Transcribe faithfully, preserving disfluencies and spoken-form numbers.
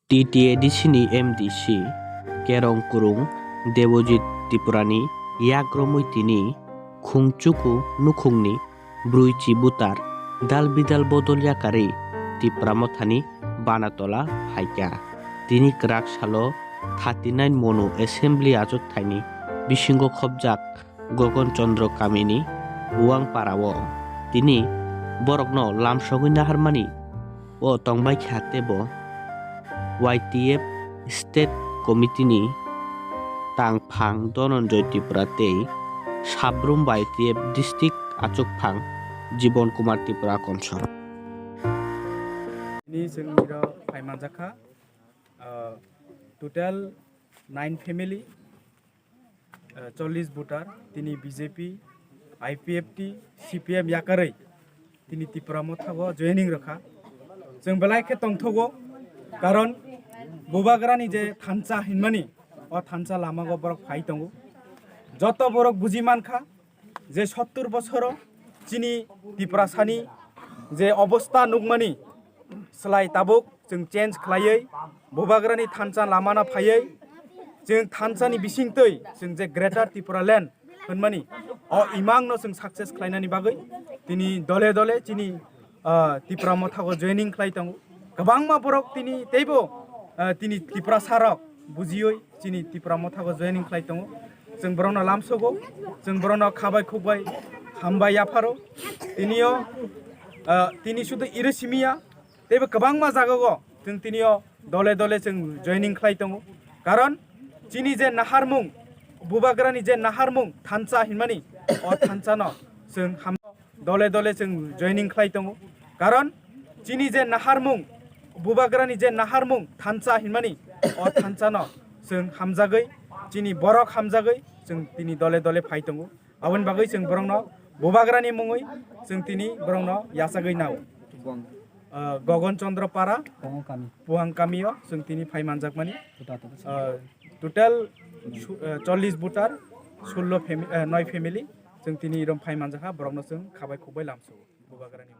T T A D C ni M D C Kerong Kurung Debojit Tripurani yak romwi tini khungchuku nukhungni brwichi butar dal bidal bodol yakarwi Tipra Mothani Banatola phaikha. Tini kwrak salo thirty nine mono assembly achuk thaini bisingo khopjak Gogon Chandra kamini Uwang Parao tini borokno lamsogwi naharmani o tongbai kha tebo Y T F State Committee ni tangphang Dhananjay Tripura tei Sabrum Y T F District achukphang Jibon Kumar Tripura Konsor. Tini chwng niro phai manjak kha, ah, total nine family, ah, chollish voter, tini B J P, I P F T, C P M yakarwi tini Tipra Motha o joining rwkha. Chwng belai khe tongthogo, karon Bubagrani je thansa hinmani, o thansa lama o borok phai tongo. Joto borok buji mankha, je sottur bosoro chini Tiprasani je obostha nukmani, slai tabuk chwng change khlaiwi Bubagrani thansa lamano phaiwi chwng thansani bisingtwi chwng je Greater Tripura Land hwnmani o imangno chwng success khlainani bagwi tini dole dole chini ah, Tipra Motha o joining khlai tongo. Kwbangma borok tini teibo, ah, tini Tiprasa rok bujiwi chini Tipra Motha o joining khlai tongo. Chwng borokno lamsogo, chwng borokno khabai khukbai hambai yapharo. Tinio, ah, tini sudu iro simiya, teibo kwbangma jagao chwng tinio dole dole chwng joining khlai tongo. Karon chini je naharmung, Bubagrani je naharmung thansa hinmani, o thansano chwng ham- dole dole chwng joining khlai tongo. Karon chini je naharmung, Bubagrani je naharmung thansa hinmani, o thansano chwng hamjagwi, chini borok hamjagwi chwng tini dole dole phai tongo. Aboni bagwi chwng borokno Bubagrani mungwi chwng tini borokno yachagwi nao. Bong. Ah, Gogon Chandra Para, Bongo kami. Puang kamio chwng tini phai manjakmani. Tuta tuta. Ah, total su-, ah, chollish voter, sullo fami-, ah, noi family chwng tini irom phai manjakha, borokno chwng khabai khukbai lamsogo Bubagrani.